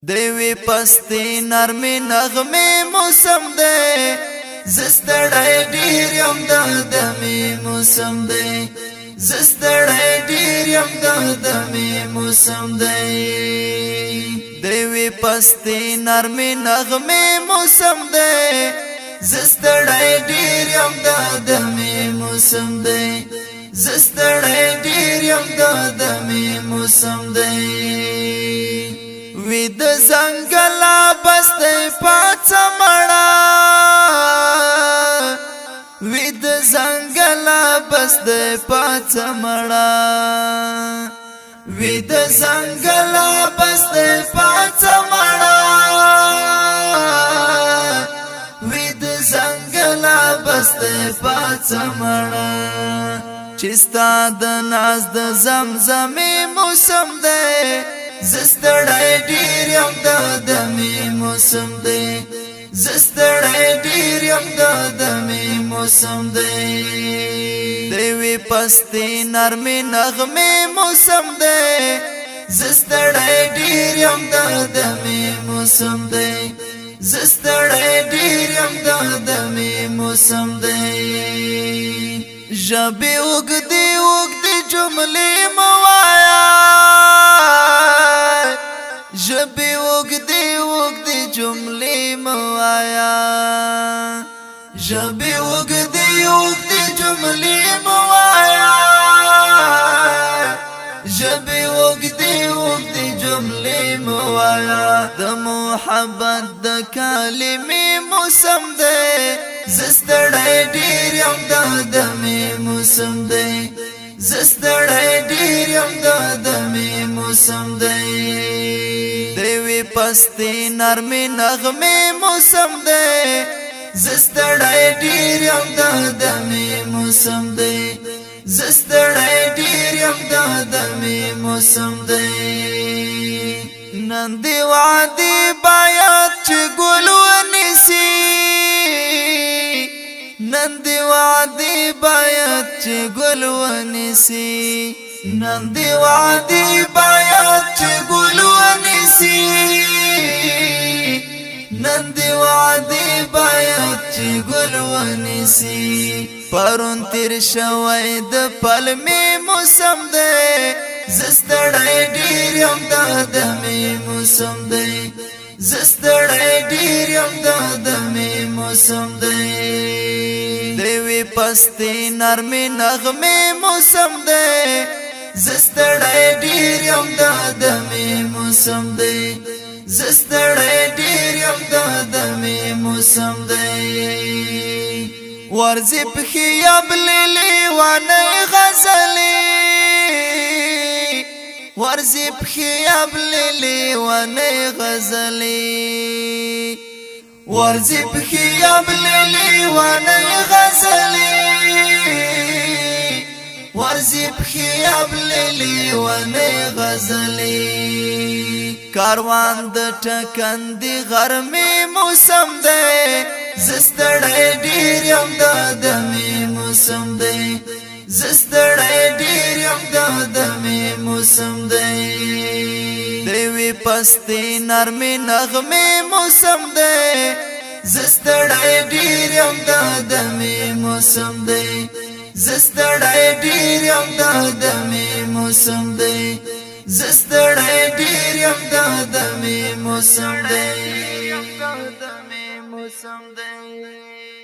دیوی پستی نرمی نغمه موسم دی، زستړی ډیر یم د دمی موسم دی، زستړی ډیر یم د دمی موسم دی۔ دیوی پستی نرمی نغمه موسم دی، زستړی ډیر یم د دمی موسم دی، زستړی ډیر یم د دمی موسم دی۔ وی د زنګلا بسته پاڅ مړه، وی د زنګلا بسته پاڅ مړه، وی د زنګلا بسته پاڅ مړه، وی د زنګلا بسته پاڅ مړه۔ چستا د ناز د زمزمه موسم دی، زستړی ډیر یم د دمی موسم دی، زستړی ډیر یم د دمی موسم دی۔ دیوی پستی نرمی نغمه موسم دی، زستړی ډیر یم د دمی موسم دی، زستړی ډیر یم د دمی موسم دی۔ ژبې وګدي وګدي جملې موایا، ژبې وګدي وګدي جملې موایا، ژبې وګدي وګدي جملې موایا، ژبې وګدي وګدي جملې موایا۔ د محبت د کلمې موسم دی، زستړی ډیر یم د دمې موسم دی، زستړی ډیر یم د دمې موسم دی۔ دیوی پستی نرمی نغمه موسم دی، زستړی ډیر یم د دمې موسم دی، زستړی ډیر یم د دمې موسم دی۔ نن دی وعدی باید چې ګل ونیسي، نن دی وعدی باید چې ګل ونیسي، نن دی وعدی باید چې ګل ونیسي، نن دی وعدی باید چې ګل ونیسي۔ پرون تیر شوی د پلمی موسم دی، زستړی ډیر یم د دمې موسم دی، زستړی ډیر یم د دمې موسم دی۔ دیوی پستی نرمی نغمه موسم دی، زستړی ډیر یم د دمې موسم دی، زستړی ډیر یم د دمې موسم دی۔ ورځي پخې یبلې ونه غزلې، ورځي پخې یبلې ونه غزلې، ورځي پخې یبلې ونه غزلې، ورځي پخې یبلې ونه غزلې۔ کاروان د ټکندې غرمې موسم دی، زستړی ډیر یم د دمې موسم دی، زستړی ډیر یم د دمې موسم دی۔ دیوی پستی نرمی نغمه موسم دی، زستړی ډیر یم د دمې موسم دی، زستړی ډیر یم د دمې موسم دی، زستړی ډیر یم د دمې موسم دی، موسم دی۔